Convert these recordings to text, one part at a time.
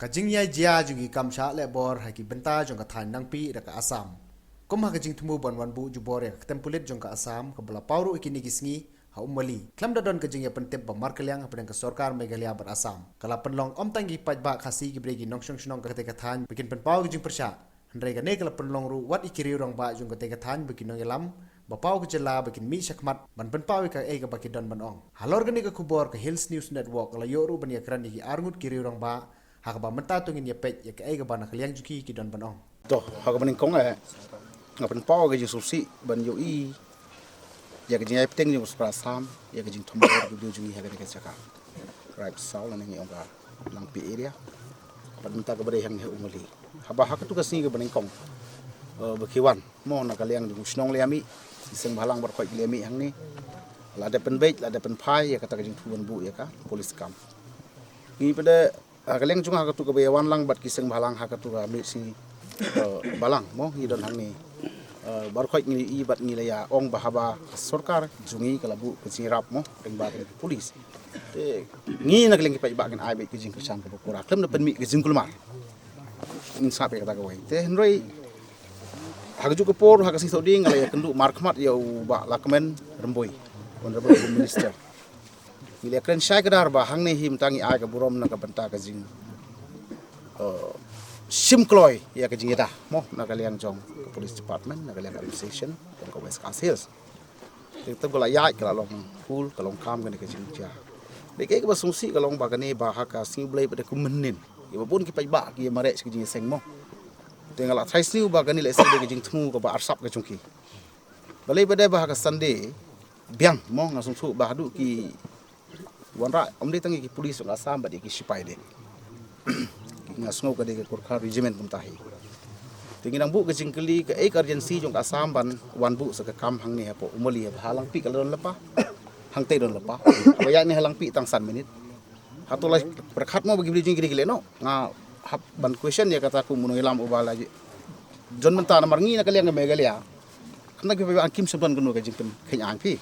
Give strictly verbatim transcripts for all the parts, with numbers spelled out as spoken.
Jingïaid jia jong ki kam shah leh bor ha ki bynta jong ka thaiñ Nangpih da ka Assam. Kum ha ka jingthmu ban wan buh jubor ïa ka ktem pulit jong ka Assam kaba la paw ruh ha kine ki sngi ha Umwali. Khlem da don ka jingïapyntip ba markylliang hapdeng ka sorkar Meghalaya bad Assam, ka la pynlong ym tang ïa ki paidbah Khasi kiba dei ki nongshong shnong katei ka thaiñ ba kin pynpaw ïa ka jingpyrshah, hynrei kane ka la pynlong ruh wat ïa ki riew rangbah jong katei ka thaiñ bad ki nongïalam ba paw ka jylla ba kin mih shakhmat ban pynpaw ïa kaei kaba ki don ban ong. Halor kane ka khubor, ka Hills News Network ka la ïoh ruh ban ïakren ïa ki arngut ki riew rangbah, ha kaba mynta to ngin ïa peit ïa kaei kaba na ka liang jong ki ki don ban ong. To, ha kaba nyngkong, eh, nga pynpaw ka jingsngewsih ban ïohi ïa ka jingïaid pateng jong ka sorkar Assam ïa ka jingthmu bor ki briew jong ngi ha kane ka jaka. Raid Saw lane ngi ong ka Langpih area. Bad mynta kaba dei hangne ha Umwali. Haba ha katu ka sngi kaba nyngkong, eh, ba ki wan mo na ka liang jong u shnong lei mih, ki seng bhalang baroh khoit ki lei mih hangne. La dep pynbeit, la dep pynphai ïa kata ka jingthmu ban buh ïa ka police camp. Ngi pat de, ha ka liang jong nga ha katu kaba ïawan lang bad ki seng bhalang ha katu ka miet sngi, eh, balang mo ngi don hangne. Eh, baroh khoit ngi i bad ngi la ïa ong ba haba ka sorkar jong ngi ka la buh ka jingïarap mo lyngba ki police. Te ngi na ka liang ki paidbah ngin ai beit ka jingkyrshan kaba pura khlem da pynmih ka jingkulmar. Ngin sngap ïa kata kawei. Te hynrei ha kajuh ka por ha ka sngi Thohdieng nga la ïakynduh markhmat ïa u Bah Lahkmen Rymbui, Honorable Home Minister. Ngi la kren shai kdar ba hangne hi mynta ngi ai ka burom na ka bynta ka jing, eh, shim kloi ïa ka jingïada mo na ka liang jong ka police department, na ka liang administration jong ka West Khasi Hills. Te tang ka la ïaid ka la long cool, ka long calm kane ka jingjia. Dei kaei kaba sngewsih ka long ba kane ba ha ka Sngi U Blei pat de kum mynnin, ïa ba bun ki paidbah ki ïa mareh sha ka jingïaseng mo. Te nga la tharai sniew ba kane lehse dei ka jingthmu kaba arsap ka jong ki. Balei ba dei ba ha ka Sunday biang mo, nga sngewthuh ba haduh ki wanrah, ym dei tang ïa ki police jong ka Assam bad ïa ki shipai de. Nga sngew ka dei ka Gorkha regiment kumta hi. Te ngi dang buh ka jingkylli kaei ka urgency jong ka Assam ban wan buh sa ka camp hangne hapoh Umwali, ha Langpih ka la don lypa, hangtei don lypa. Ba ïa ne ha Langpih tang san minit. Hato la pyrkhat mo ba ki briew jong ngi ki leh noh? Nga hap ban question ïa kata kum u nongïalam uba la ïoh jon mynta namar ngi na ka liang ka Meghalaya. Kane ki paidbah kim shym don kano ka jingpynkheiñ aiñ phi.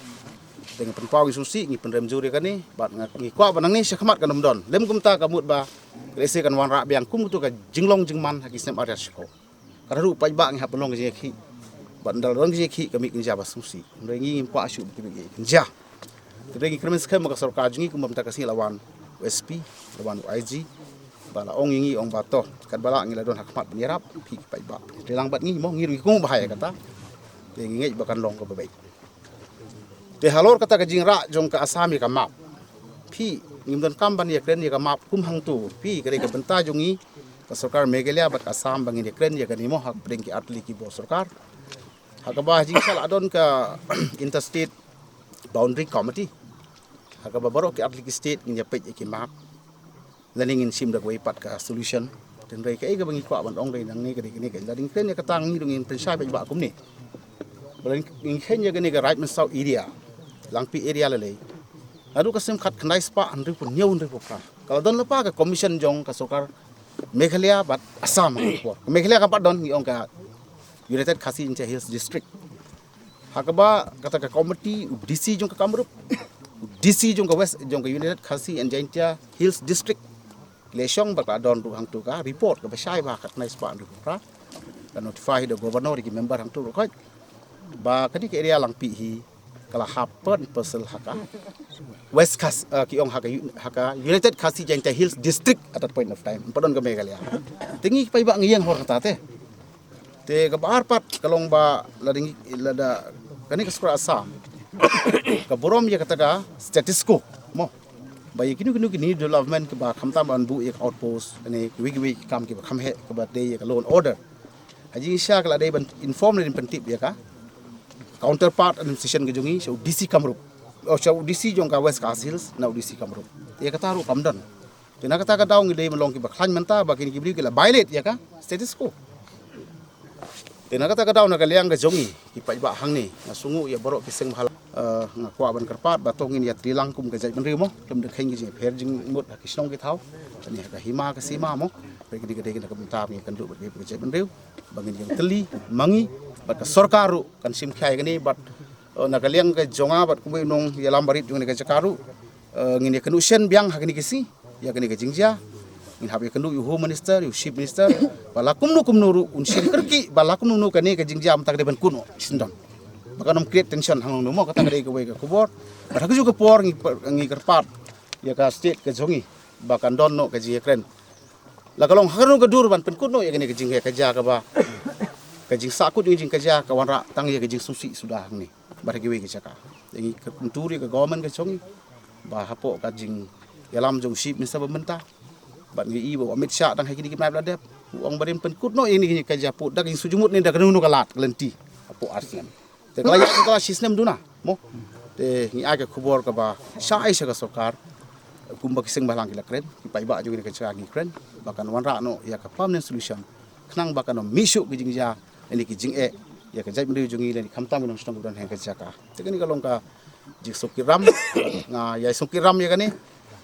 Te ngi pynpaw ngi sngewsih, ngi pynrem jur ïa kane bad nga, ngi kwah ba nangne shakhmat kan ym don. Lem kumta ka mut ba lehse kan wanrah biang kum katu ka jinglong jingman ha ki snem ar hajar shiphew. Ka ruh paidbah ngi hap pynlong ka jingïakhih. Bad ynda la don ka jingïakhih ka mih ka jingïa ba sngewsih. Hynrei ngi ngim kwah shuh ba ka mih ka jingïa. Te ngi kyrmen skhem ba ka sorkar jong ngi kumba mynta ka sngi la wan u S P, la wan u I G, ba la ong ïa ngi ong ba to katba lah ngi la don ha khmat ban ïarap phi ki paidbah. Te lang bad ngi mo, ngi ruh ngi kynmaw bha ïa kata. Te ngi ngeit ba kan long kaba beit. Te halor kata ka jingrah jong ka Assam ïa ka map, phi, ngim donkam ban ïakren ïa ka map kum hangto. Phi, ka dei ka bynta jong ngi ka sorkar Meghalaya bad ka Assam ba ngin ïakren ïa kane mo hapdeng ki artylli ki bor sorkar. Ha kaba ha jingshisha la don ka Interstate Boundary Committee. Ha kaba baroh ki artylli ki state ngin ïa peit ïa ki map. Lane ngin shim da kawei pat ka solution. Hynrei kaei kaba ngi kwah ban ong dei nangne ka dei kane ka, lada ngi kren ïa kata ngi ruh ngin pynshai paidbah kumne. Lada ngi kheiñ ïa kane ka Raid Mynsaw area, Langpih area lei lei, naduh ka snem khatkhyndai spah hynriewphew hynñiew hynriewphew phra ka la don lypa ka commission jong ka sorkar Meghalaya bad Assam ha ka por. Ka Meghalaya kam pat don, ngi ong ka United Khasi Jaintia Hills District. Ha kaba kata ka committee, u D C jong ka Kamrup, u D C jong ka West, jong ka United Khasi and Jaintia Hills District, ki la shong bad ka la don ruh hangto ka report kaba shai ba khatkhyndai spah hynriewphew phra. Ka notify da governor ïa ki member hangto ruh khoit ba kane ka area Langpih hi ka la hap part and parcel ha ka West Khas, eh, ki ong ha ka U-, ha ka United Khasi Jaintia Hills District at that point of time. Ym pat don ka Meghalaya. Te ngi paidbah ngi ïeng halor kata te. Te kaba ar pat ka long ba lada ngi, lada kane ka sorkar Assam ka burom ïa kata ka status quo mo, ba ïa kino kino ki new development kiba khamtam ban buh ïa ka outpost ne kiwei kiwei ki kam kiba kham heh kaba dei ïa ka law and order. Ha jingshisha ka la dei ban inform ne ban pyntip ïa ka counterpart administration ka jong ngi sha u D C Kamrup, oh, sha u D C jong ka West Khasi Hills na u D C Kamrup. Te ïa kata ruh kam don. Te na kata ka daw ngi dei ban long kiba khlaiñ mynta ba kine ki briew ki la violate ïa ka status quo. Te na kata ka daw na ka liang ka jong ngi ki paidbah hangne, nga sngew ïa baroh ki seng bhalang, eh, nga kwah ban kyrpad ba to ngin ïa tylli lang kum ka jaitbynriew mo, khlem da kheiñ ka jingpher jingmut ha ki shnong ki thaw, kane ha ka hima ka sima mo. Ba kine ki dei na ka bynta ngi kynduh bad ka jaitbynriew ba ngin ïa tylli ma ngi bad ka sorkar ruh kan shim khia ïa kane bad, eh, na ka liang ka jong nga bad kumba u nongïalam barit jong kane ka jaka ruh, eh, ngin ïa kynduh shen biang ha kine ki sngi ïa kane ka jingjia. Ngin hap ïakynduh ïa u Home Minister, ïa u Chief Minister, ba la kumno kumno ruh un shim kyrkieh, ba la kumno kumno kane ka jingjia mynta ka dei ban kut noh shisyndon. Ba kan ym create tension hangne mo, kata ka dei kawei ka khubor. Bad ha kajuh ka por ngi, ngi kyrpad ïa ka state ka jong ngi ba kan don noh ka jingïakren. La ka long ha kano ka dur ban pynkut noh ïa kane ka jingïakajia kaba, ka jingsahkut ïa ka jingkajia ka wanrah tang ïa ka jingsngewsih suda hangne bad ha kiwei ki jaka. Te ngi kyntu ïa ka government ka jong ngi ba hapoh ka jingïalam jong u Chief Minister ba mynta, bad ngi i ba u Amit Shah dang ha kine ki bnai ba la dep, u ong ba rim pynkut noh ïa kane ka jingïakajia pud da ka jingsngewjingmut ne da kano kano ka lad ka lynti hapoh ar snem. Te ka la ïaid ka la shi snem duna mo. Te ngi ai ka khubor kaba shai sha ka sorkar, kumba ki seng bhalang ki la kren, ki paidbah jong ngi ka jaka ngi kren ba kan wanrah noh ïa ka permanent solution, khnang ba kan ym mih shuh ka jingjia lane ki jingeh ïa ka jaitbynriew jong ngi lane khamtam ki nongshong ki don ha ka jaka. Te kane ka long ka jingsngewkit ram, nga ïai sngewkit ram ïa kane.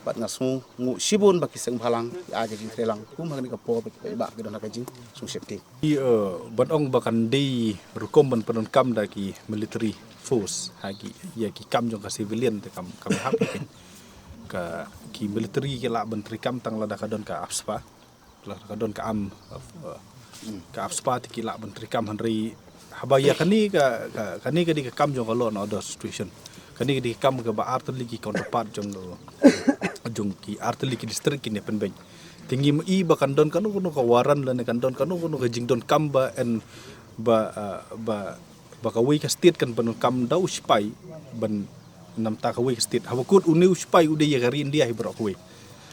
Bad nga sngewnguh shibun ba ki seng bhalang ki ai ka jingtreilang kum ha kane ka por ba ki paidbah ki don ha ka jingsngewsih. Ki, eh, ban ong ba kan dei rukom ban pyndonkam da ki military force ha ki, ïa ki kam jong ka civilian te kam, kam hap ïa ki. Ka, ki military ki lah ban treikam tang lada ka don ka AFSPA. Lada ka don ka am, eh, ka AFSPA te ki lah ban treikam, hynrei haba ïa kane ka, ka, kane ka dei ka kam jong ka law and order situation. Kane ka dei ka kam kaba artylli ki counterpart jong, jong ki artylli ki district kin ïa pynbeit. Te ngim i ba kan don kano kano ka warrant lane kan don kano kano ka jingdonkam ba en ba, eh, ba, ba kawei ka state kan pyndonkam da u sipai ban, namar kawei ka state. Haba kut une u sipai u dei ïa ka ri India hi baroh kawei.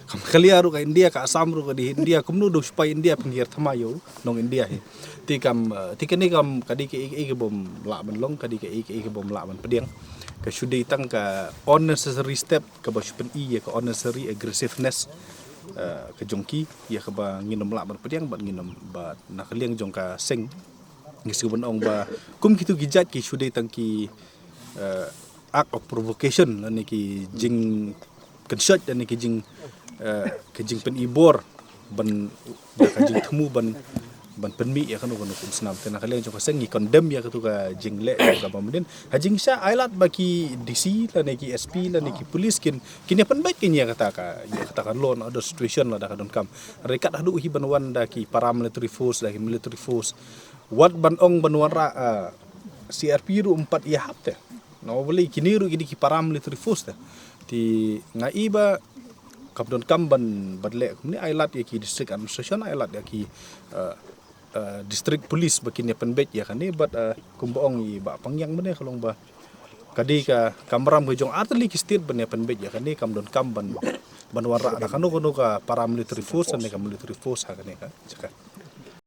Kam Meghalaya ruh ka India, ka Assam ruh ka dei India, kumno da u sipai India pynhiar thymmai ïa u nong India hi. Te kam, eh, te kane kam ka dei kaei kaei kabym lah ban long, ka dei kaei kaei kabym lah ban pdiang. Ka shu dei tang ka unnecessary step kaba shu pyni ïa ka unnecessary aggressiveness, eh, ka jong ki, ïa kaba ngin ym lah ban pdiang bad ngin ym, bad na ka liang jong ka seng ngi shu ban ong ba kum kitu ki jait ki shu dei tang ki, eh, act of provocation lane ki jingkynshoh lane ki jing, eh, ki jingpynibor ban, da ka jingthmu ban, ban pynmih ïa kano kano ka umsnam. Te na ka liang jong ka seng ngi condemn ïa katu ka jingleh kaba mynnin. Ha jingshisha ai lad ba ki D C lane ki S P lane ki police kin, kin ïa pynbeit kin ïa kata ka, ïa kata ka law and order situation lada ka donkam. Hynrei kat haduh hi ban wan da ki paramilitary force, da ki military force, wat ban ong ban wanrah, ah, C R P ruh ym pat ïahap te. Namar balei kine ruh ki dei ki paramilitary force te. Te nga i ba kam donkam ban, ban leh kumne, ai lad ïa ki district administration, ai lad ïa ki, ah, ah, district police ba kin ïa pynbeit ïa kane, bad, ah, kumba ong i Bah Pangiang mynne ka long ba ka dei ka kamram ka jong artylli ki state ban ïa pynbeit ïa kane, kam donkam ban, ban wanrah da kano kano ka paramilitary force ne ka military force ha kane ka jaka.